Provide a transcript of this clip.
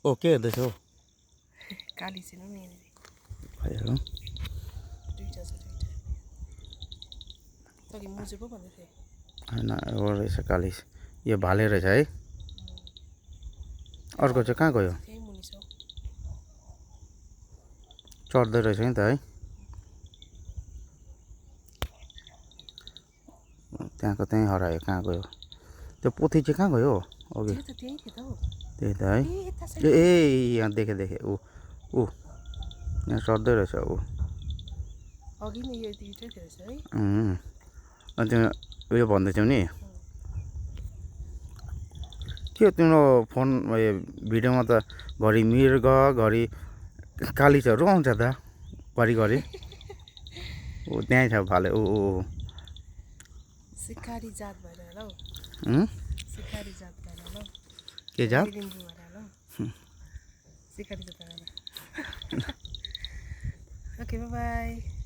okay हेर्दैछौ काली छैन नि यहाँनिर भयो दुईटा छ दुईटा तँले मुजे पो भन्दै थिएँ होइन हो रहेछ कालिस यो भाले रहेछ है अर्को चाहिँ कहाँ गयो त्यहीँ मुनि छ चढ्दै रहेछ नि त है त्यहाँको त्यहीँ हरायो कहाँ गयो त्यो पोथी चाहिँ कहाँ गयो अघि त्यो त त्यही थियो त हौ त्यही त है ए यता छ ए यहाँ देखेँ ऊ ऊ यहाँ चढ्दै रहेछ ऊ अघि नै यो दुइटै थियो रहेछ है अनि त्यो उयो भन्दै थियौ नि के हो तिम्रो फोन भिडियोमा त घरि मृग घरि कालिजहरू आउँछ त घरिघरि ऊ त्यहीँ छ भाले ऊ सिकारी जात भएर होला हौ सिकारी जात भएर होला हौ के जात लिम्बू भएर होला हौ सिकारी जात भएर होला ओके बाई